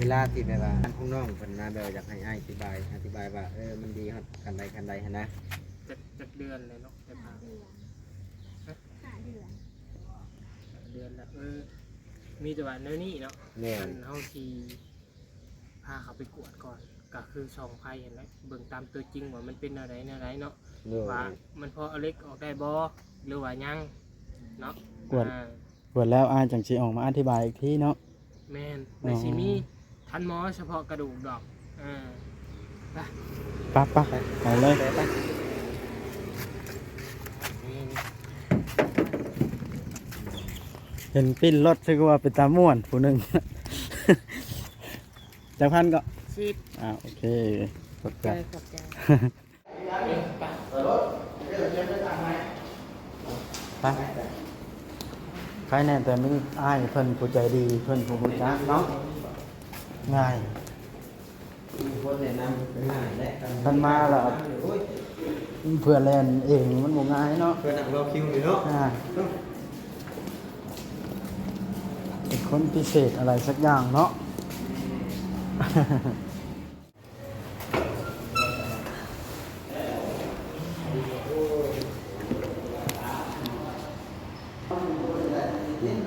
ເວລາທີ່ແບບວ່າ ທາງນ້ອງເພິ່ນມາ ແບບວ່າຢາກໃຫ້ອ້າຍອະທິບາຍ ອະທິບາຍວ່າ ເອີ ມັນດີຮອດຂັ້ນໃດ ຂັ້ນໃດຫັ້ນນະ. ຈັກ ຈັກເດືອນແລ້ວເນາະ ແຕ່ຜ່ານ ຫ້າເດືອນ ຫ້າເດືອນ ຫ້າເດືອນແລ້ວ. ເອີ ມີແຕ່ວ່າແນວນີ້ເນາະ. ແມ່ນ ອັນເຮົາຊິ ພາເຂົາໄປກວດກ່ອນ ກໍຄືສ່ອງໄຟຫັ້ນແຫຼະ ເບິ່ງຕາມຕົວຈິງວ່າມັນເປັນແນວໃດແນວໃດເນາະ. ໂດຍ ວ່າມັນພໍເອົາເຫຼັກອອກໄດ້ບໍ່ ຫຼືວ່າຍັງເນາະ. ກວດ ອ່າ ກວດແລ້ວອ້າຍຈັ່ງຊິອອກມາອະທິບາຍອີກທີເນາະ. ແມ່ນ ອໍ ແລ້ວຊິມີທັນໝໍສະເພາະກະດູກດອກ. ເອີ ໄປ ໄປ ໄປ ໄປເລີຍ ໄປ ໄປ. ເຫັນປີ້ນລົດ ຄືວ່າເປັນຕາມ່ວນຜູ້ໜຶ່ງ. ຈັກພັນເກາະ? ສິບ. ອ່າ ໂອເຄ ຂອບໃຈ ຂອບໃຈ. ໄປ ໃຄແນ່ແຕ່ມີອ້າຍເພິ່ນຜູ້ໃຈດີ ເພິ່ນຜູ້ຮູ້ຈັກເນາະ ງ່າຍ. ມີຄົນແນະນຳກໍງ່າຍແຫຼະ ຄັນມາແລ້ວ ໂອ້ຍ ເພື່ອແລ່ນເອງມັນບໍ່ງ່າຍເນາະ ເພື່ອນັ່ງລໍຄິວນີ້ເນາະ. ອ່າ ເປັນຄົນພິເສດອະໄລສັກຢ່າງເນາະ.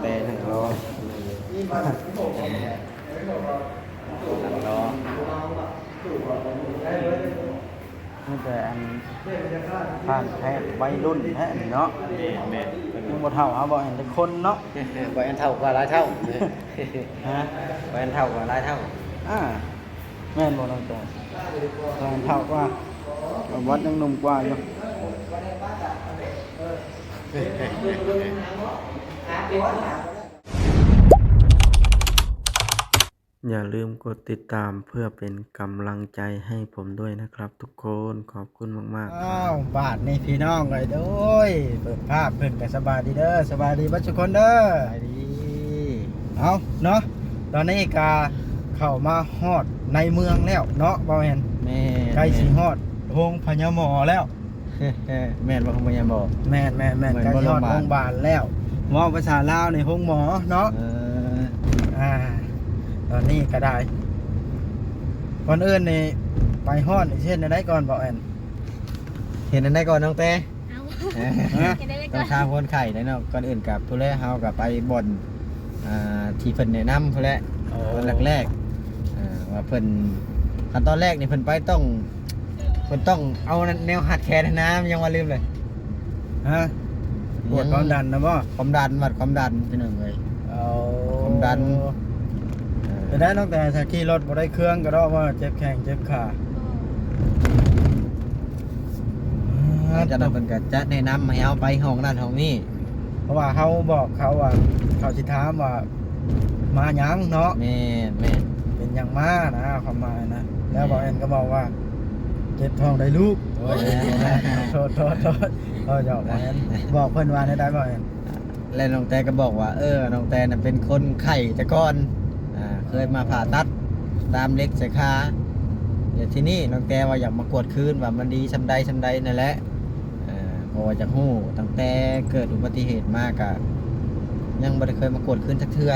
ແຕ່ນັ່ງລໍ ນັ່ງລໍ ມີແຕ່ອັນ ຜ່ານແທ້ໄວລຸ້ນແທ້ນີ້ເນາະ. ແມ່ນໆ ຍັງບໍ່ເຖົ້າຫາບໍ່ແອນຈັກຄົນເນາະ. ບໍ່ແອນເຖົ້າກວ່າຫຼາຍເທົ່າ. ຮະ? ບໍ່ແອນເຖົ້າກວ່າຫຼາຍເທົ່າ. ອ່າ ແມ່ນບໍ່ນ້ອງແຕ? ແມ່ນເຖົ້າກວ່າ ອາວັດຍັງໜຸ່ມກວ່າຢູ່. ຢ່າລືມກົດຕິດຕາມເພື່ອເປັນກຳລັງໃຈໃຫ້ຜົມດ້ວຍນະຄັບທຸກຄົນ. ຂອບ ຂອບຄຸນມາກໆ. ອ້າວ ບາດນີ້ພີ່ນ້ອງເອີຍ ໂອ້ຍ ເປີດພາບເພິ່ນກໍສະບາຍດີເດີ ສະບາຍດີເບິດທຸກຄົນເດີ ສະບາຍດີ. ເອົາເນາະ ຕອນນີ້ກໍເຂົ້າມາຮອດໃນເມືອງແລ້ວເນາະ ບໍ່ແມ່ນ ແມ່ນ ໃກ້ຊິຮອດໂຮງພະຍາໝໍແລ້ວ ແມ່ນບໍ່ ໂຮງພະຍາໝໍ? ແມ່ນໆໆ ໃກ້ຊິຮອດໂຮງບານແລ້ວ ເວົ້າພາສາລາວນີ້ໂຮງໝໍເນາະ. ເອີ ອ່າ ຕອນນີ້ກໍໄດ້ ກ່ອນອື່ນນີ້ໄປຮອດນີ້ຊິເຮັດແນວໃດກ່ອນ ບໍ່ແອນ? ເຮັດອັນໃດກ່ອນນ້ອງແຕ? ເອົ້າ ຮະ? ເຮັດໄດ້ກ່ອນ ຕ້ອງຖາມຄົນໄຂ້ແຫຼະເນາະ. ກ່ອນອື່ນກໍພຸ້ນແຫຼະ ເຮົາກໍໄປບ່ອນ ອ່າ ທີ່ເພິ່ນແນະນຳພຸ້ນແຫຼະ. ໂອ້ ຕອນແລກໆ ອ່າ ວ່າເພິ່ນ ຂັ້ນຕອນແລກນີ້ເພິ່ນໄປຕ້ອງ ເພິ່ນຕ້ອງເອົາແນວຮັດແຂນຫັ້ນນາ ຍັງວ່າລືມເລີຍ. ຮະ? ກວດຄວາມດັນນະບໍ່? ຄວາມດັນ ວັດຄວາມດັນພີ່ນ້ອງເອີຍ. ເອົາ ຄວາມດັນ. ເອີ ເປັນໄດ້ນ້ອງແຕ ຖ້າຂີ່ລົດບໍ່ໄດ້ເຄື່ອງກະດອກວ່າເຈັບແຂ້ງເຈັບຂາ? ບໍ່. ຫຼັງຈາກນັ້ນເພິ່ນກະຈະແນະນຳໃຫ້ເຮົາໄປຫ້ອງນັ້ນຫ້ອງນີ້ ເພາະວ່າເຮົາບອກເຂົາວ່າ ເຂົາຊິຖາມວ່າມາຫຍັງເນາະ. ແມ່ນໆ ເປັນຫຍັງມານະ ຄວາມໝາຍນະ. ແລ້ວ ແມ່ນ ບໍ່ແອນກໍບອກວ່າ ເຈັບທ້ອງໄດ້ລູກ. ໂອ້ຍ ໂທດໆໆ ເວົ້າຫຍອກ ບໍ່ແອນ ບອກເພິ່ນວ່າແນວໃດບໍ່ແອນ? ແລະ ນ້ອງແຕກໍບອກວ່າ ເອີ ນ້ອງແຕນະເປັນຄົນໄຂ້ແຕ່ກ່ອນ ອ່າ ເຄີຍມາຜ່າຕັດດາມເຫຼັກໃສ່ຂາ ແລະ ທີນີ້ນ້ອງແຕວ່າຢາກມາກວດຄືນວ່າມັນດີສ່ຳໃດສ່ຳໃດນັ້ນແຫຼະ ເພາະວ່າຢາກຮູ້ຕັ້ງແຕ່ເກີດອຸບັດຕິເຫດມາກະ ຍັງບໍ່ໄດ້ເຄີຍມາກວດຄືນຈັກເທື່ອ.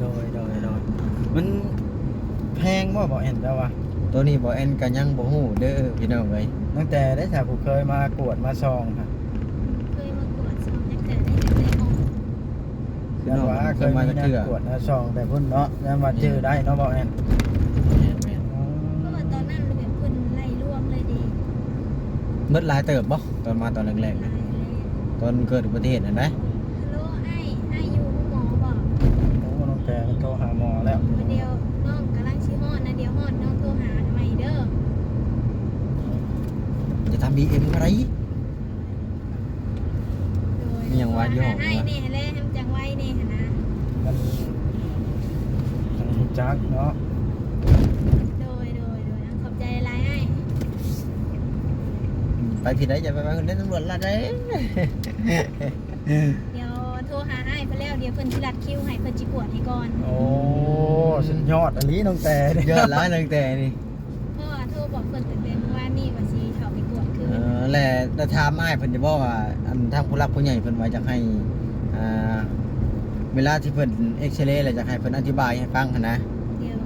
ໂດຍໆໆ ມັນແພງບໍ່ ບໍ່ແອນ ເຈົ້າວ່າ? ໂຕນີ້ບໍ່ແອນກໍຍັງບໍ່ຮູ້ເດີພີ່ນ້ອງເອີຍ. ນ້ອງແຕເດ້ ຖ້າຜູ້ເຄີຍມາກວດມາສ່ອງຫັ້ນ? ເຄີຍມາກວດສ່ອງຈັກເທື່ອໃດ ຍັງບໍ່ໄດ້ຮອດ. ຄືນ້ອງເຄີຍມາຈັກເທື່ອ ກວດມາສ່ອງແຕ່ພຸ້ນເນາະ ຍັງວ່າຈື່ໄດ້ເນາະ ບໍ່ແອນ? ແມ່ນໆ ເພາະວ່າຕອນນັ້ນແບບເພິ່ນໄລ່ລວມເລີຍເດ້. ເບິດຫຼາຍເຕີບບໍ່ ຕອນມາຕອນແລກໆ ຕອນເກີດອຸບັດຕິເຫດຫັ້ນໃດ? ຮາໂລ ອ້າຍ ອ້າຍຢູ່ໂຮງໝໍບໍ່? ໂອ້ ນ້ອງແຕເພິ່ນໂທຫາໝໍແລ້ວ. ດຽວນ້ອງກຳລັງຊິຮອດນະ ດຽວຮອດນ້ອງໂທຫາໃໝ່ເດີ. ຢ່າທຳບີເອັມກໍໄດ້. ໂດຍ ມີຫຍັງວ່າຢູ່ຫ້ອງ ໂທຫາອ້າຍແດ່ແຫຼະ ໃຫ້ມັນຈັ່ງໄວແດ່ຫັ້ນນະ. ມັນ ມັນຮູ້ຈັກເນາະ. ໂດຍໆໆ ຂອບໃຈຫຼາຍອ້າຍ. ໄປຜິດໃດ ຢ່າໄປວ່າເພິ່ນເດ້ ຕຳຫຼວດລັດເດ້. ດຽວໂທຫາອ້າຍເພິ່ນແລ້ວ ດຽວເພິ່ນຊິລັດຄິວໃຫ້ ເພິ່ນຊິກວດໃຫ້ກ່ອນ. ໂອ້ ສຸດຍອດອີ່ຫຼີນ້ອງແຕ ສຸດຍອດຫຼາຍນ້ອງແຕນີ້. ເພາະວ່າໂທບອກເພິ່ນຕັ້ງແຕ່ມື້ວານນີ້ວ່າຊິເຂົ້າໄປກວດຄືນ. ເອີ ແລະ ໄດ້ຖາມອ້າຍເພິ່ນຢູ່ບໍ່ວ່າ ອັນ ທາງຜູ້ຫຼັກຜູ້ໃຫຍ່ເພິ່ນວ່າຢາກໃຫ້ ອ່າ ເວລາທີ່ເພິ່ນເອັກຊະເລແລ້ວ ຢາກໃຫ້ເພິ່ນອະທິບາຍໃຫ້ຟັງຫັ້ນນະ?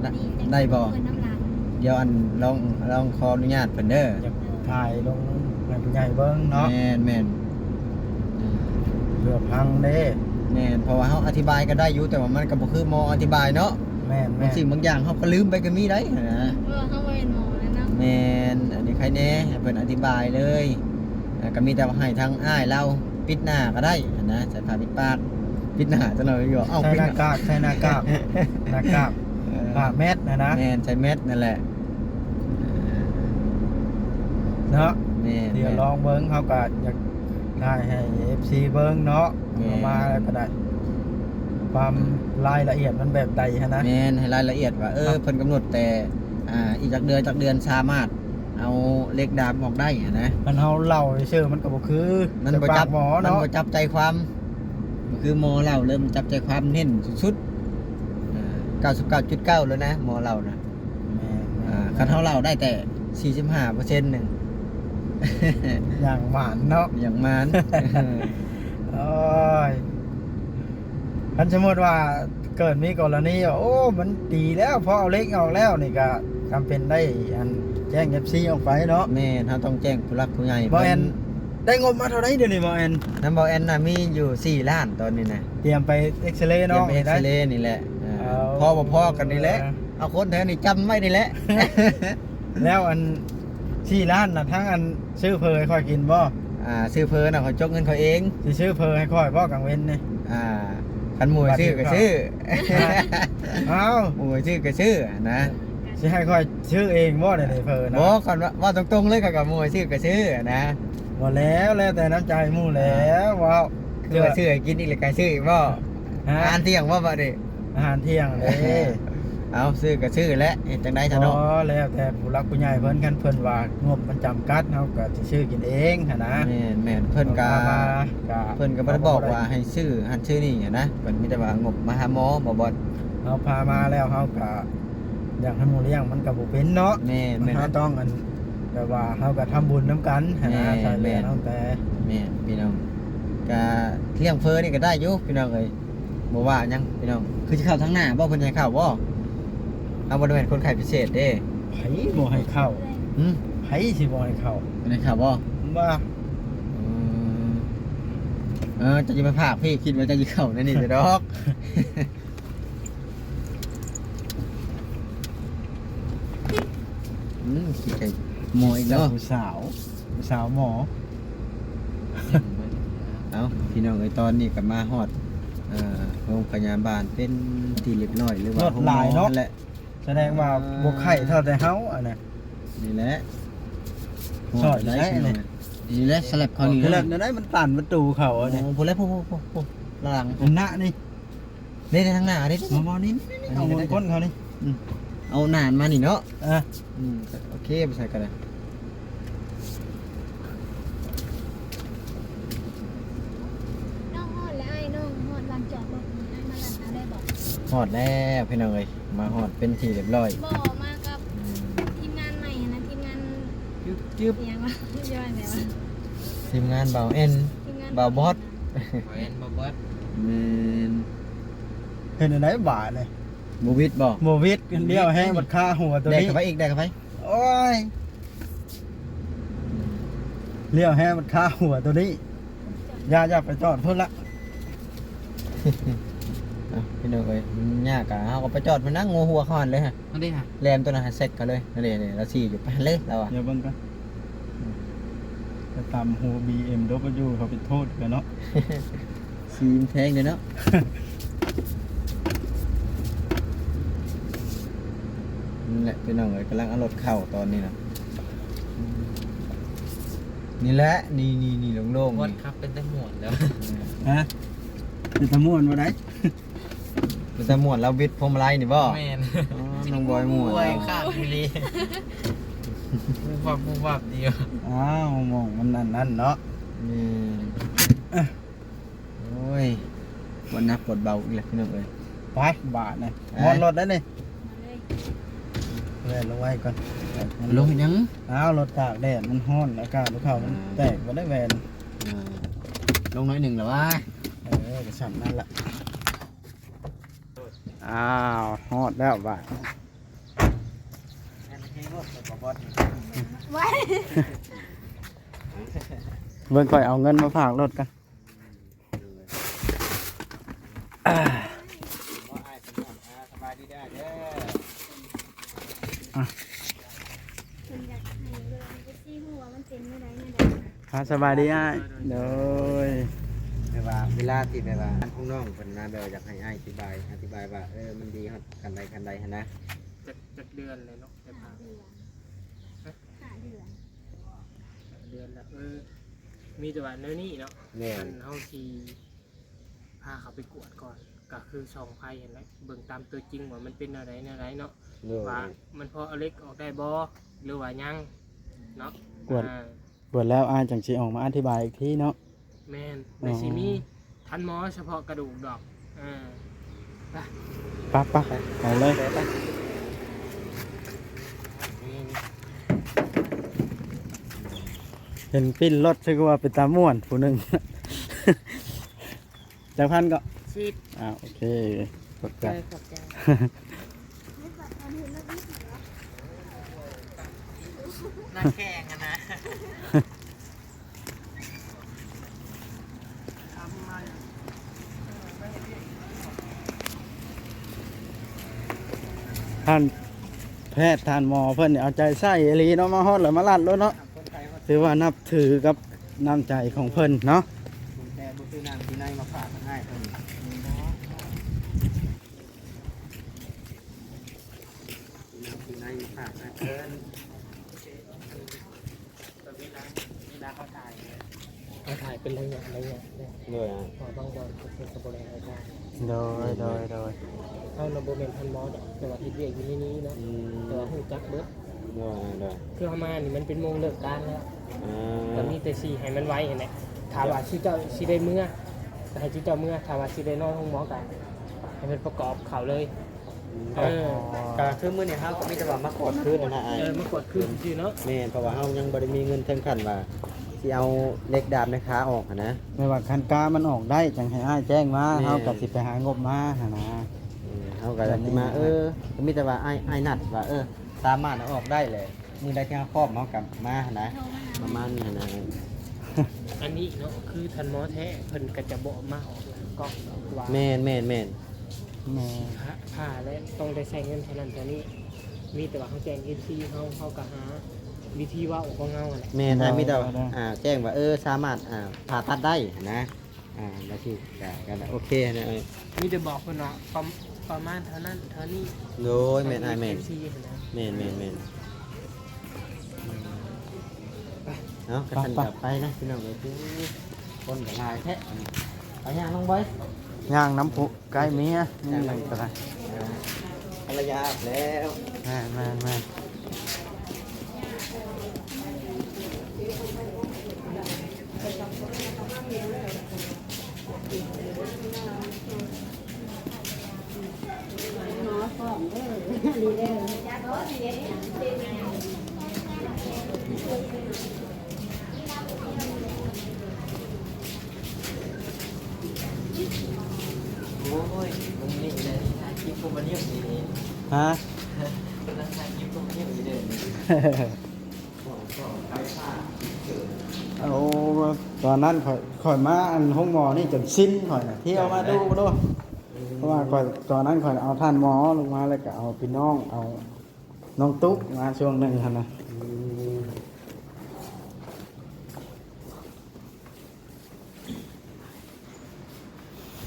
ໂດຍ ນີ້ຈັ່ງ ໄດ້ບໍ່? ເພິ່ນນຳຫຼານ ດຽວອັນ ລອງ ລອງຂໍອະນຸຍາດເພິ່ນເດີ ຢາກຖ່າຍລົງໃຫ້ຜູ້ໃຫຍ່ເບິ່ງເນາະ. ແມ່ນໆ ເພື່ອຟັງເດ້. ແມ່ນ ເພາະວ່າເຮົາອະທິບາຍກໍໄດ້ຢູ່ ແຕ່ວ່າມັນກໍບໍ່ຄືໝໍອະທິບາຍເນາະ. ແມ່ນໆ ບາງສິ່ງບາງຢ່າງເຮົາກໍລືມໄປກໍມີໄດ໋ຫັ້ນນະ. ເອີ ເຮົາບໍ່ແມ່ນໝໍແລ້ວເນາະ. ແມ່ນ ອັນນີ້ໃຄແດ່ ໃຫ້ເພິ່ນອະທິບາຍເລີຍ. ແລ້ວກໍມີແຕ່ວ່າໃຫ້ທາງອ້າຍລາວປິດໜ້າກໍໄດ້ຫັ້ນນະ ໃສ່ຜ້າປິດປາກ ປິດໜ້າຈັກໜ້ອຍຢູ່. ເອົ້າ ໃສ່ໜ້າກາກ ປິດໜ້າ ໃສ່ໜ້າກາກ ໜ້າກາກ ເອີ ຜ້າແມັດຫັ້ນນະ. ແມ່ນ ໃສ່ແມັດນັ້ນແຫຼະ ເອີ ເນາະ. ແມ່ນໆ ດຽວລອງເບິ່ງ ເຮົາກໍຢາກຖ່າຍໃຫ້ເອັຟຊີເບິ່ງເນາະ. ແມ່ນ ເອົາມາແລ້ວກໍໄດ້ ຄວາມລາຍລະອຽດມັນແບບໃດຫັ້ນນະ. ແມ່ນ ໃຫ້ລາຍລະອຽດວ່າ ເອີ ເພິ່ນກຳນົດແຕ່ ອ່າ ອີກຈັກເດືອນ ຈັກເດືອນສາມາດ ເອົາເຫຼັກດາມອອກໄດ້ຫັ້ນນະ. ຄັນເຮົາເລົ່າຊື່ໆ ມັນກໍບໍ່ຄື ມັນບໍ່ຈັບ ຈາກປາກໝໍເນາະ ມັນບໍ່ຈັບໃຈຄວາມ. ຄືໝໍເລົ່າເລີຍ ມັນຈັບໃຈຄວາມ ເນັ້ນສຸດໆ ເກົ້າສິບເກົ້າຈຸດເກົ້າ ແລ້ວນະ ໝໍເລົ່ານະ. ແມ່ນໆ ອ່າ ຄັນເຮົາເລົ່າໄດ້ແຕ່ສີ່ສິບຫ້າເປີເຊັນໜຶ່ງ ຢ່າງໝານເນາະ ຢ່າງໝານ. ໂອ້ຍ ຄັນສົມມຸດວ່າເກີດມີກໍລະນີ ໂອ້ ມັນດີແລ້ວ ພໍເອົາເຫຼັກອອກແລ້ວນີ້ກະຈຳເປັນໄດ້ ອັນ ແຈ້ງເອັຟຊີອອກໄປເນາະ. ແມ່ນ ເຮົາຕ້ອງແຈ້ງຜູ້ຫຼັກຜູ້ໃຫຍ່. ບໍ່ແອນ ເພິ່ນໄດ້ງົບມາເທົ່າໃດດຽວນີ້ ບໍ່ແອນ? ນຳບໍ່ແອນນະ ມີຢູ່ສີ່ລ້ານຕອນນີ້ນະ ຕຽມໄປເອັກຊະເຣເນາະ. ຕຽມໄປເອັກຊະເຣນີ້ແຫຼະ ເອີ ພໍບໍ່ພໍກັນນີ້ແຫຼະ ເອົາຄົນແຖວນີ້ຈຳໄວ້ນີ້ແຫຼະ. ແລ້ວອັນສີ່ລ້ານນະ ທັງອັນ ຊື້ເຝີໃຫ້ຂ້ອຍກິນບໍ່? ອ່າ ຊື້ເຝີນະ ຂ້ອຍຈົກເງິນຂ້ອຍເອງ. ຊິຊື້ເຝີໃຫ້ຂ້ອຍບໍ່ກາງເວັນນີ້? ອ່າ ຄັນໝູ່ຊື້ກໍຊື້. ອ້າວ ໝູ່ຊື້ກໍຊື້ນະ. ຊິໃຫ້ຂ້ອຍຊື້ເອງບໍ່ ດຽວນີ້ເຝີນະ? ບໍ່ ຄັນວ່າ ເວົ້າຕົງໆເລີຍ ຂ້ອຍກໍໝູ່ຊື້ກໍຊື້ນະ. ບໍ່ແລ້ວ ແລ້ວແຕ່ນ້ຳໃຈໝູ່ແລ້ວ. ອ່າ ເວົ້າ ຄືວ່າຊື້ໃຫ້ກິນອີກແລ້ວກໍຊື້ອີກບໍ່? ຮະ? ອາຫານທ່ຽງບໍ່ບາດນີ້? ອາຫານທ່ຽງເດ້. ເອົາ ຊື້ກໍຊື້ແຫຼະ ເຮັດຈັ່ງໃດຊະເນາະ. ອໍ ແລ້ວແຕ່ຜູ້ຫຼັກຜູ້ໃຫຍ່ເພິ່ນ ຄັນເພິ່ນວ່າງົບມັນຈຳກັດ ເຮົາກໍຊິຊື້ກິນເອງຫັ້ນນະ. ແມ່ນໆ ເພິ່ນກໍ ເພິ່ນກໍບໍ່ໄດ້ບອກວ່າໃຫ້ຊື້ຫັ້ນຊື້ນີ້ຫັ້ນນະ ເພິ່ນມີແຕ່ວ່າງົບມາຫາໝໍ ບໍ່ບອດ. ເຮົາພາມາແລ້ວ ເຮົາກໍຢາກໃຫ້ໝູ່ລ້ຽງ ມັນກໍບໍ່ເປັນເນາະ. ແມ່ນໆ ເຮົາຕ້ອງອັນ ແບບວ່າເຮົາກໍທຳບຸນນຳກັນຫັ້ນນະ. ແມ່ນໆ ຊ່ອຍເຫຼືອນ້ອງແຕ່ ແມ່ນ ພີ່ນ້ອງ ກະລ້ຽງເຝີນີ້ກໍໄດ້ຢູ່ພີ່ນ້ອງເອີຍ ບໍ່ວ່າຫຍັງພີ່ນ້ອງ. ຄືຊິເຂົ້າທາງໜ້າບໍ່? ເພິ່ນໃຫ້ເຂົ້າບໍ່? ເຮົາບໍ່ໄດ້ແມ່ນຄົນໄຂ້ພິເສດເດ້. ໃຜບໍ່ໃຫ້ເຂົ້າ? ຫຶ? ໃຜຊິບໍ່ໃຫ້ເຂົ້າ? ເພິ່ນໃຫ້ເຂົ້າບໍ່? ວ່າ ເອີ ເອີ ເຈົ້າຢ່າໄປພາກພີ່ ຄິດວ່າເຈົ້າຊິເຂົ້າໃນນີ້ແຕ່ດອກ. ອືມ ຂີ້ໄກ່ໝໍອີກແລ້ວ ຜູ້ສາວ ຜູ້ສາວໝໍ. ເອົ້າ ພີ່ນ້ອງເອີຍ ຕອນນີ້ກໍມາຮອດ ເອີ ໂຮງພະຍາບານເປັນທີ່ລຽບຮ້ອຍ ຫຼືວ່າໂຮງໝໍຫັ້ນແຫຼະ. ສະແດງວ່າ ອ່າ ບໍ່ໄຂ້ເທົ່າແຕ່ເຮົາອັນນະ. ນີ້ແຫຼະ ຊອດໄດ້ນີ້ ນີ້ແຫຼະ ສະແລັບເຂົານີ້ ສະແລັບແນວໃດ ມັນຕັນປະຕູເຂົາອັນນີ້. ໂອ້ ພຸ້ນແຫຼະ ພຸ້ນໆໆ ຫຼັງພຸ້ນນະນີ້. ນີ້ ທາງໜ້ານີ້ ບໍ່ ນີ້ ນີ້ ນີ້ ອັນນີ້ ເອົາກົ້ນເຂົານີ້. ອືມ ເອົາໜ້າມານີ້ເນາະ. ເອີ ອືມ ໂອເຄ ໄປໃສ່ກໍໄດ້. ນ້ອງຮອດແລ້ວອ້າຍ ນ້ອງຮອດລານຈອດລົດນີ້ ອ້າຍມາລັດເອົາໄດ້ບໍ່? ຮອດແລ້ວພີ່ນ້ອງເອີຍ ມາຮອດເປັນທີ່ລຽບຮ້ອຍ. ບໍ່ ມາກັບ ອືມ ທີມງານໃໝ່ຫັ້ນນະ ທີມງານ ຈຶບ ຈຶບ ອີຫຍັງວະ ເອີ້ນວ່າແນວ ທີມງານບ່າວແອນ ທີມງານ ບ່າວບອດ ບ່າວແອນ ບ່າວບອດ. ແມ່ນ ເຮັດແນວໃດບາດນີ້? ບໍ່ຫວິດບໍ່? ບໍ່ຫວິດ ລ້ຽວແຮງບັດຄາຫົວໂຕນີ້. ແດກເຂົ້າໄປອີກ ແດກເຂົ້າໄປ. ໂອ້ຍ ລ້ຽວແຮງບັດຄາຫົວໂຕນີ້. ຢ່າ ຢ່າໄປຈອດພຸ້ນລະ. ເອົ້າ ພີ່ນ້ອງເອີຍ ມັນຍາກກະ ເຮົາກໍໄປຈອດມັນນະ ງົວຫົວເຂົາຫັ້ນເລີຍ. ອັນນີ້ຫະ ແຫຼມໂຕນັ້ນຫາເຊັກເຂົາເລີຍ. ອັນນີ້ ນີ້ລາວຊີ້ຢູ່ ໄປຫັ້ນເລີຍລາວວ່າ. ດຽວເບິ່ງກ່ອນ ໄປຕຳຫົວບີເອັມດັບເບິນຢູເຂົາໄປໂທດກັນເນາະ. ສີມັນແພງເດ້ເນາະ. ນັ້ນແຫຼະພີ່ນ້ອງເອີຍ ກຳລັງເອົາລົດເຂົ້າຕອນນີ້ນະ. ນີ້ແຫຼະ ນີ້ໆໆ ໂລ່ງໆ ນີ້ ຄັບ ເປັນຕາມ່ວນແລ້ວ. ຮະ ເປັນຕາມ່ວນບໍ່ໄດ້? ເປັນຕາມ່ວນລາວບິດພວງມາໄລນີ້ບໍ່? ແມ່ນ ອໍ ນ້ອງບອຍມ່ວນ ໂອ້ຍ ຄັກອີ່ຫຼີ ປຸບປັບປຸບປັບດີ. ອ້າວ ໝ່ອງມັນອັນນັ້ນເນາະ. ແມ່ນ ໂອ້ຍ ປວດໜັກປວດເບົາອີກແລ້ວພີ່ນ້ອງເອີຍ. ໄປບາດນີ້ ໄປ ຮອດລົດແລ້ວນີ້. ມາເລີຍ ແລ່ນລົງໄວ້ກ່ອນ. ລົງເຮັດຫຍັງ? ອ້າວ ລົດຕາກແດດມັນຮ້ອນ ອາກາດຢູ່ເຂົາມັນ ອ່າ ແຕກບໍ່ໄດ້ແວ່ນ. ອ່າ ລົງໜ້ອຍໜຶ່ງລະວ່າ. ເອີ ກໍຊ່ຳນັ້ນລະ. ອ້າວ ຮອດແລ້ວບາດ. ໄວ້ ເບິ່ງ ຂ້ອຍເອົາເງິນມາຝາກລົດກ່ອນ. ສະບາຍດີອ້າຍ. ໂດຍ ແບບວ່າເວລາທີ່ແບບວ່າທາງນ້ອງເພິ່ນນະ ແບບວ່າຢາກໃຫ້ອ້າຍອະທິບາຍ ອະທິບາຍວ່າ ເອີ ມັນດີຮອດຂັ້ນໃດຂັ້ນໃດຫັ້ນນະ. ຈັກ ຈັກເດືອນແລ້ວເນາະ ໄດ້ຜ່າ ຫ້າເດືອນ ຫ້າເດືອນແລ້ວ. ເອີ ມີແຕ່ວ່າແນວນີ້ເນາະ ແມ່ນ ອັນເຮົາຊິພາເຂົາໄປກວດກ່ອນ ກໍຄືສ່ອງໄຟຫັ້ນແຫຼະ ເບິ່ງຕາມຕົວຈິງວ່າມັນເປັນແນວໃດແນວໃດເນາະ. ໂດຍ ວ່າມັນພໍເອົາເຫຼັກອອກໄດ້ບໍ່ ຫຼືວ່າຍັງເນາະ. ກວດ ອາ ກວດແລ້ວອ້າຍຈັ່ງຊິອອກມາອະທິບາຍອີກທີເນາະ. ແມ່ນ ອໍ ແຕ່ຊິມີ ທ່ານໝໍສະເພາະກະດູກດອກ. ເອີ ໄປ ໄປ ໄປ ໄປເລີຍ ໄປ ໄປ. ເຫັນປິ່ນລົດ ຄືວ່າເປັນຕາມ່ວນຜູ້ໜຶ່ງ. ຈັກພັນເກາະ? ສິບ. ອ່າ ໂອເຄ ຂອບໃຈ ຂອບໃຈ. ນັກແຂ່ງຫັ້ນນະ. ທ່ານແພດ ທ່ານໝໍເພິ່ນນີ້ເອົາໃຈໃສ່ອີ່ຫຼີເນາະ ມາຮອດແລ້ວມາລັດໂລດເນາະ. ຖືວ່ານັບຖືກັບນ້ຳໃຈຂອງເພິ່ນເນາະ. ແຕ່ບໍ່ຊື້ນ້ຳກິນໃນມາຝາກໃຫ້ເພິ່ນ. ເວລາ ເວລາເຮົາຖ່າຍ ເຮົາຖ່າຍເປັນໄລຍະ ໄລຍະເດ້. ໂດຍ ເພາະບາງບ່ອນເຂົາເຈົ້າກໍບໍ່ໄດ້ໃຫ້ຖ່າຍ. ໂດຍ ໂດຍ ໂດຍ. ເຮົານະບໍ່ແມ່ນທ່ານໝໍດອກ ແຕ່ວ່າເຮັດວຽກຢູ່ໃນນີ້ເນາະ. ອືມ ແຕ່ວ່າຮູ້ຈັກເບິດ. ໂດຍ ໂດຍ. ຄືເຮົາມານີ້ມັນເປັນໂມງເລີກການແລ້ວ. ອ່າ ກໍມີແຕ່ຊິໃຫ້ມັນໄວຫັ້ນແຫຼະ. ຖ້າວ່າ ໂດຍ ຊຸເຈົ້າຊິໄດ້ເມືອ ກໍໃຫ້ຊຸເຈົ້າເມືອ, ຖ້າວ່າຊິໄດ້ນອນໂຮງໝໍ ກໍໃຫ້ເພິ່ນປະກອບເຂົ້າເລີຍ. ອືມ ເອີ ກໍຄືມື້ນີ້ເຮົາກໍມີແຕ່ວ່າມາກວດຄືນຫັ້ນນະອ້າຍ. ເອີ ມາກວດຄືນຊື່ໆເນາະ. ແມ່ນ ເພາະວ່າເຮົາຍັງບໍ່ໄດ້ມີເງິນເຖິງຂັ້ນວ່າຊິເອົາເຫຼັກດາບໃນຂາອອກຫັ້ນນະ. ແມ່ນວ່າຄັນກາມັນອອກໄດ້ ຈັ່ງໃຫ້ອ້າຍແຈ້ງມາ. ແມ່ນ ເຮົາກໍຊິໄປຫາງົບມາຫັ້ນນະ. ເອີ ເຮົາກໍຊິມາ ແບບນີ້ ເອີ ກໍມີແຕ່ວ່າອ້າຍ ອ້າຍນັດວ່າ ເອີ ສາມາດເອົາອອກໄດ້ແຫຼະ. ມື້ໃດທີ່ເຮົາພ້ອມເຮົາກໍມາຫັ້ນນະ ໂທມາຫາ ປະມານນີ້ຫັ້ນນະ. ອັນນີ້ເນາະ ຄືທ່ານໝໍແທ້ ເພິ່ນກໍຈະບໍ່ມາອອກກລ້ອງດອກວ່າ. ແມ່ນໆໆ ແມ່ນ ຜ່າ ຜ່າແລ້ວຕ້ອງໄດ້ໃຊ້ເງິນເທົ່ານັ້ນເທົ່ານີ້. ມີແຕ່ວ່າເຮົາແຈ້ງເອັຟຊີເຮົາ ເຮົາກໍຫາວິທີເວົ້າຂອງເຮົາຫັ້ນແຫຼະ. ແມ່ນ ໂດຍ ມີແຕ່ວ່າ ໂດຍ ອ່າ ແຈ້ງວ່າ ເອີ ສາມາດ ອ່າ ຜ່າຕັດໄດ້ຫັ້ນນະ. ອ່າ ລະຊິກະ ກະໂອເຄນະ. ເອີ ມີແຕ່ບອກເພິ່ນວ່າປະ ປະມານເທົ່ານັ້ນເທົ່ານີ້. ໂດຍ ແມ່ນອ້າຍ ແມ່ນ ເອັຟຊີຫັ້ນນະ. ແມ່ນໆໆ ເອົາ ຄັນຊັ້ນກໍໄປນະພີ່ນ້ອງເອີຍ. ຄົນກໍຫຼາຍແທ້. ໄປຍ່າງລົງໄປ ຍ່າງນຳຜູ້ໃກ້ເມຍ ນີ້ຍັງກໍໄດ້ ອ່າ ພັນລະຍາແລ້ວ. ແມ່ນໆໆ. ໂອ້ຍ ບໍ່ມີເລີຍ ຖ່າຍຄລິບຜູ້ບໍ່ຍິ້ມນີ້. ຮະ? ກຳລັງຖ່າຍຄລິບຜູ້ບໍ່ຍິ້ມຢູ່ເດີ. ໂອ້ ຕອນນັ້ນຂ້ອຍ ຂ້ອຍມາອັນໂຮງໝໍນີ້ຈົນຊິນຂ້ອຍນະ ທ່ຽວມາດູໂດ. ເພາະວ່າຂ້ອຍ ຕອນນັ້ນຂ້ອຍເອົາທ່ານໝໍລົງມາ ແລ້ວກໍເອົາພີ່ນ້ອງ ເອົານ້ອງຕຸກມາຊ່ວງໜຶ່ງຫັ້ນນະ. ອືມ.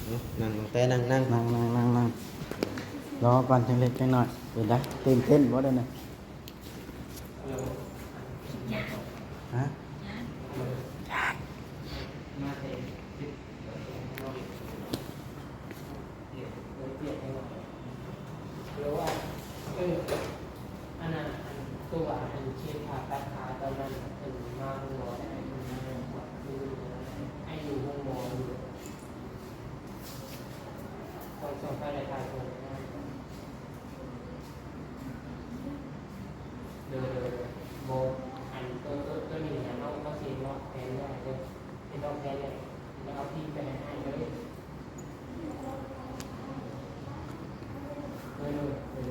ເອົາ ນັ່ງ ນ້ອງແຕ້ ນັ່ງ ນັ່ງ ນັ່ງ ນັ່ງ ນັ່ງ ລໍກ່ອນ ຈັກເລັກຈັກນ້ອຍ. ເປັນໃດ? ຕື່ນເຕັ້ນບໍ່ດຽວນີ້? ຮະ? ເອີ ອັນນັ້ນ ອັນຕົວ ອັນເຂດຜ່າຕັດຂາຕອນນັ້ນ ເພິ່ນມາໂຮງໝໍ ໄດ້ໃຫ້ເພິ່ນມາກວດຄື ໃຫ້ຢູ່ໂຮງໝໍຢູ່ ຕ້ອງ ຕ້ອງໄປໄດ້ຖ່າຍໂທນ. ໂດຍ ໂດຍ ໂດຍ. ບໍ່ ອັນຕົວ ຕົວ ຕົວນີ້ນະ ເຮົາ ເຮົາຊິເຮັດວາງແຜນໄວ້ເດີ ເຮັດວາງແຜນໄວ້ ແລ້ວເອົາພີມໄປໃຫ້ອ້າຍເລີຍ. ໂດຍ ໂດຍ ໂດຍ.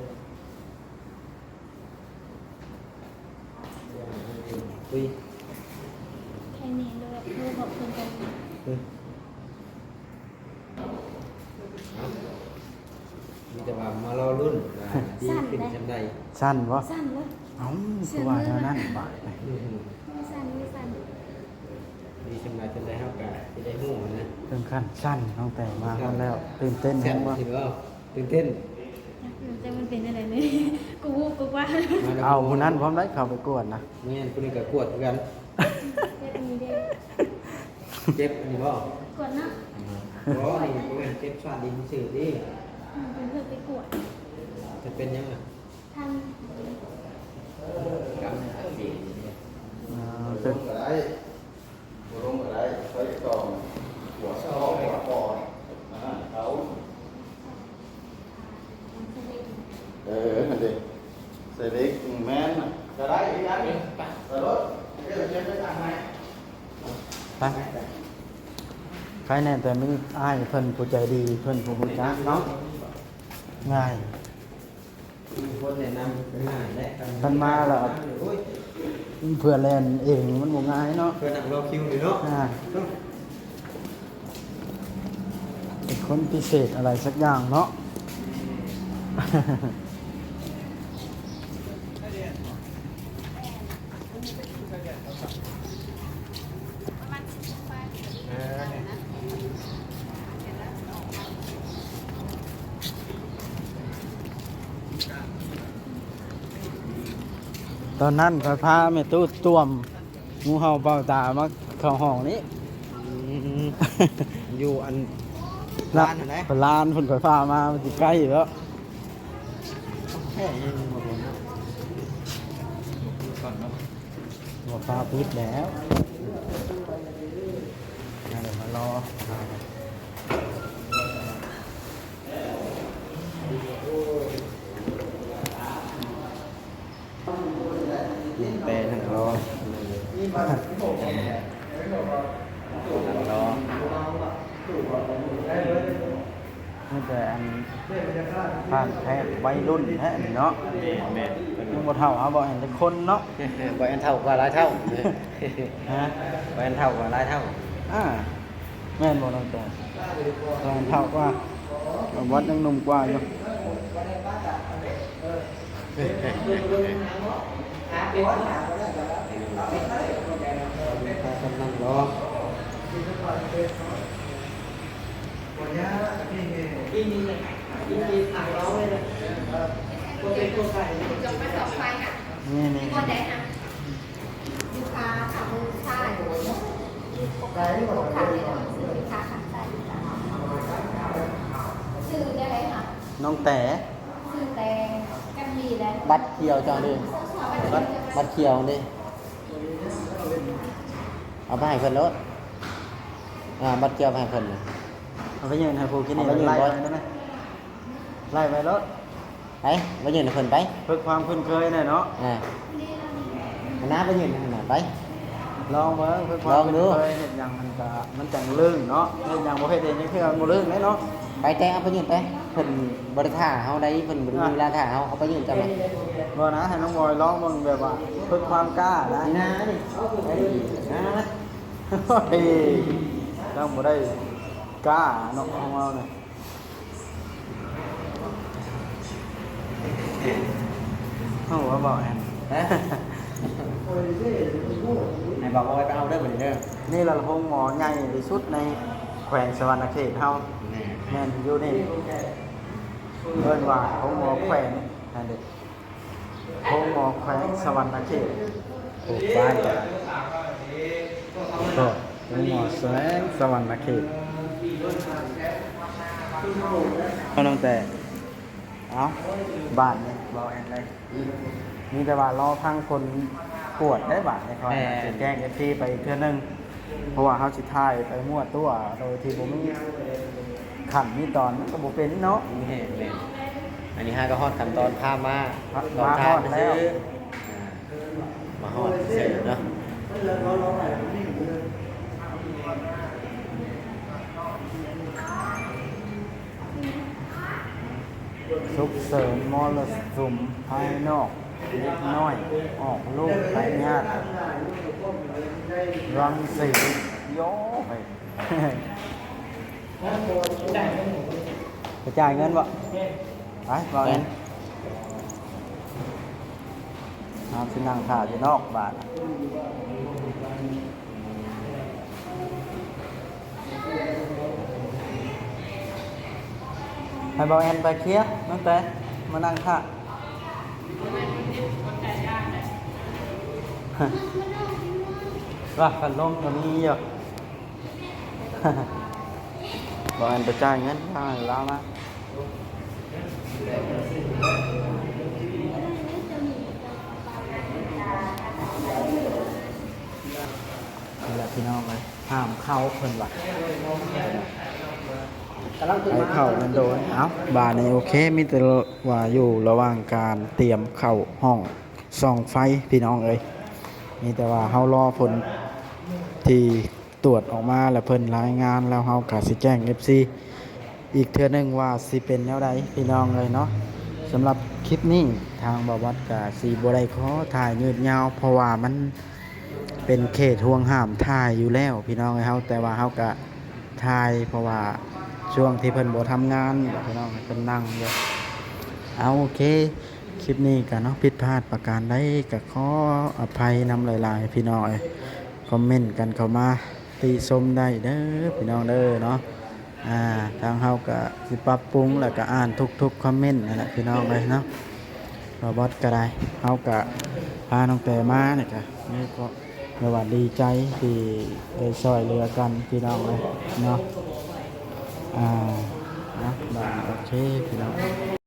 ແຄ່ນີ້ໂລດ ໂທບອກເພິ່ນກໍໄດ້. ເອີ ເອົ້າ ມີແຕ່ວ່າມາລໍລຸ້ນວ່າດີຂຶ້ນສ່ຳໃດ. ສັ່ນບໍ່? ສັ່ນເລີຍ. ເອົ້າ ຄືວ່າແນວນັ້ນບາດນີ້. ອືມ ມີສັ່ນ ມີສັ່ນ ດີສ່ຳໃດສ່ຳໃດ ເຮົາກະຊິໄດ້ຮູ້ຫັ້ນນະ. ເຖິງຂັ້ນສັ່ນ ນ້ອງແຕງມາຮອດແລ້ວ ຕື່ນເຕັ້ນແຮງບໍ່? ຕື່ນເຕັ້ນ ຈັກມັນເປັນຈັ່ງໃດນີ້ ກູຮູ້ກູວ່າ. ເອົາ ຜູ້ນັ້ນພ້ອມໄດ້ເຂົ້າໄປກວດນະ. ແມ່ນ ຜູ້ນີ້ກໍກວດຄືກັນ. ເຈັບອັນນີ້ເດ້. ເຈັບອັນນີ້ບໍ່? ກວດເນາະ. ບໍ່ ນີ້ບໍ່ແມ່ນເຈັບຊາດດິນຊື່ຕິ. ອືມ ເພິ່ນເພິ່ນໄປກວດ. ຈະເປັນຫຍັງນະ? ທາງ ກຳອັກເສບ. ອ່າ ລົງກໍໄດ້ ບໍ່ລົງກໍໄດ້ ໃຊ້ຕໍ່ ກວດຂໍ້ ກວດຄໍ ອັນນັ້ນເອົາ. ເອີ ຫັ້ນເດ້ ໃສ່ເຫຼັກ ແມ່ນນະ ກໍໄດ້ຄືກັນ. ໄປໂລດ ໄປ ໄຄແນ່ແຕ່ມີອ້າຍເພິ່ນຜູ້ໃຈດີ ເພິ່ນຜູ້ຮູ້ຈັກເນາະ ງ່າຍ. ມີຄົນແນະນຳກໍງ່າຍແຫຼະ ຄັນມາແລ້ວ ໂອ້ຍ ເພື່ອແລ່ນເອງມັນບໍ່ງ່າຍເນາະ ເພື່ອນັ່ງລໍຄິວນີ້ເນາະ. ອ່າ ເປັນຄົນພິເສດອະໄລສັກຢ່າງເນາະ. ຕອນນັ້ນຂ້ອຍພາແມ່ຕູ້ຕົວມ ງູເຫົ່າເປົ່າຕາມາເຂົ້າຫ້ອງນີ້. ອືມ ຢູ່ອັນ ລະ ຮ້ານຫັ້ນໃດ ເພິ່ນ ຮ້ານເພິ່ນຂ້ອຍພາມາ ມັນຊິໃກ້ແລ້ວ. ແທ້ ຍັງບໍ່ເຫັນເນາະ ບໍ່ເປັນຫຍັງເນາະ ບໍ່ຟ້າວປິດແລ້ວ ມາເດີ ມາລໍ. ແຕ່ນັ່ງລໍ ນັ່ງລໍ ມີແຕ່ອັນ ຜ່ານແພກໄວລຸ້ນແທ້ນີ້ເນາະ. ແມ່ນໆ ເພິ່ນຍັງບໍ່ເຖົ້າຫາບໍ່ແອນຈັກຄົນເນາະ. ບໍ່ແອນເຖົ້າກວ່າຫຼາຍເທົ່າ. ຮະ? ບໍ່ແອນເຖົ້າກວ່າຫຼາຍເທົ່າ. ອ່າ ແມ່ນບໍ່ນ້ອງແຕງ? ບໍ່ແອນເຖົ້າກວ່າ ວັດຍັງໜຸ່ມກວ່າຢູ່. ພາກັນນັ່ງລໍ. ນີ້ໆ ຢູ່ຂາຂ້າງຊ້າຍ ຢູ່ຂາຂ້າງຊ້າຍ ຊື່ແນວໃດຄະ? ນ້ອງແຕ. ຊື່ແຕກັນດີແຫຼະ. ບັດຂຽວເຈົ້າເດ້ ບັດ ບັດຂຽວເດ້ ເອົາໄປໃຫ້ເພິ່ນໂລດ. ອ່າ ບັດຂຽວໄປໃຫ້ເພິ່ນ ເອົາໄປຍື່ນໃຫ້ຜູ້ກິນນີ້ ໄລ່ໄປໂລດ. ໄປ ໄປຍື່ນໃຫ້ເພິ່ນໄປ ເພື່ອຄວາມຄຸ້ນເຄີຍແດ່ເນາະ. ອ່າ ອັນນັ້ນໄປຍື່ນໃຫ້ເພິ່ນນະ ໄປ ລອງເບິ່ງ ເພື່ອຄວາມຄຸ້ນເຄີຍ. ເຮັດຫຍັງມັນກະ ມັນຈັ່ງລຶ້ງເນາະ ເຮັດຫຍັງບໍ່ເຮັດເອງຈັກເທື່ອມັນບໍ່ລຶ້ງເດ້ເນາະ. ໄປແຕ່ເອົາໄປຍື່ນໄປ ເພິ່ນບໍ່ໄດ້ຖ້າເຮົາໃດ ເພິ່ນບໍ່ໄດ້ມີເວລາຖ້າເຮົາ ເອົາໄປຍື່ນເຈົ້າໄປ. ບໍ່ນະ ໃຫ້ນ້ອງບອຍລອງເບິ່ງ ແບບວ່າເພື່ອຄວາມກ້ານະ. ນີ້ນະ ນີ້ ເອີ ນະ ເອີ ຕ້ອງບໍ່ໄດ້ກ້າເນາະ ຂອງເຮົານະ. ເຮົາວ່າບໍ່ແອນ ຮະ? ໃຫ້ບ່າວບອຍໄປເອົາເດີບັດນີ້ເດີ. ນີ້ລະໂຮງໝໍໃຫຍ່ທີ່ສຸດໃນແຂວງສະຫວັນນະເຂດເຮົາ. ແມ່ນ ແມ່ນຢູ່ນີ້ ເອີ້ນວ່າໂຮງໝໍແຂວງຫັ້ນເດ. ໂຮງໝໍແຂວງສະຫວັນນະເຂດ. ໂອ້ ປ້າຍກໍ ໂອ້ ໂຮງໝໍແຂວງສະຫວັນນະເຂດ. ເອົາ ນ້ອງແຕ ເອົ້າ ບາດນີ້ເວົ້າແອນເລີຍ ມີແຕ່ວ່າລໍທາງຄົນກວດໄດ້ບາດນີ້ ຂ້ອຍ ແມ່ນ ຊິແຈ້ງເອັຟຊີໄປອີກເທື່ອໜຶ່ງ. ເພາະວ່າເຮົາຊິຖ່າຍໄປມົ້ວຕົວະໂດຍທີ່ບໍ່ມີຂັ້ນມີຕອນ ມັນກໍບໍ່ເປັນເນາະ. ແມ່ນໆ ອັນນີ້ຫາກໍຮອດຂັ້ນຕອນພາມາ ມາຮອດແລ້ວ ມາຮອດຊື່ເນາະ. ສຸກເສີນມໍລະສຸມພາຍນອກ. ເດັກນ້ອຍອອກລູກໄປຍາດ ລັງສີ ໂຍ ໄປ ໄປຈ່າຍເງິນບໍ່? ໄປ ບໍ່ແມ່ນ ເຮົາຊິນັ່ງຖ້າຢູ່ນອກບາດ. ໃຫ້ເບົາແອນໄປເຄຍ ນ້ອງແຕ ມານັ່ງຖ້າ ວ່າພັດລົມກໍມີຢູ່ ເບົາແອນໄປຈ່າຍເງິນ ໃຫ້ລາວມາ. ນີ້ແຫຼະພີ່ນ້ອງເອີຍ ຫ້າມເຂົ້າເພິ່ນວ່າ ກຳລັງ ໃຫ້ເຂົ້າແມ່ນໂດນ. ເອົ້າ ບາດນີ້ໂອເຄ ມີແຕ່ວ່າຢູ່ລະຫວ່າງການຕຽມເຂົ້າຫ້ອງສ່ອງໄຟພີ່ນ້ອງເອີຍ ມີແຕ່ວ່າເຮົາລໍຜົນທີ່ ຕວດອອກມາ ແລ້ວເພິ່ນລາຍງານ ແລ້ວເຮົາກໍຊິແຈ້ງເອັຟຊີອີກເທື່ອໜຶ່ງວ່າຊິເປັນແນວໃດພີ່ນ້ອງເອີຍເນາະ. ສຳລັບຄລິບນີ້ທາງບ່າວບັດກໍຊິບໍ່ໄດ້ຂໍຖ່າຍຍືດຍາວ ເພາະວ່າມັນເປັນເຂດຫ່ວງຫ້າມຖ່າຍຢູ່ແລ້ວພີ່ນ້ອງເອີຍເຮົາ ແຕ່ວ່າເຮົາກໍຖ່າຍ ເພາະວ່າຊ່ວງທີ່ເພິ່ນບໍ່ທຳງານ ພີ່ນ້ອງເພິ່ນນັ່ງຢູ່. ເອົາ ໂອເຄ ຄລິບນີ້ກໍເນາະ ຜິດພາດປະການໃດກໍຂໍອະໄພນຳຫຼາຍໆ ພີ່ນ້ອງເອີຍ ຄອມເມັນກັນເຂົ້າມາ ຕິຊົມໄດ້ເດີພີ່ນ້ອງເດີເນາະ. ອ່າ ທາງເຮົາກະຊິປັບປຸງ ແລ້ວກະອ່ານທຸກໆຄອມເມັນນັ້ນແຫຼະພີ່ນ້ອງເອີຍເນາະ. ບ່າວບັດກະໄດ້ ເຮົາກະພານ້ອງແຕມານີ້ກະ ນີ້ກໍ ແບບວ່າດີໃຈທີ່ໄດ້ຊ່ອຍເຫຼືອກັນພີ່ນ້ອງເອີຍເນາະ. ອ່າ ເນາະ ບາດ ໂອເຄພີ່ນ້ອງ.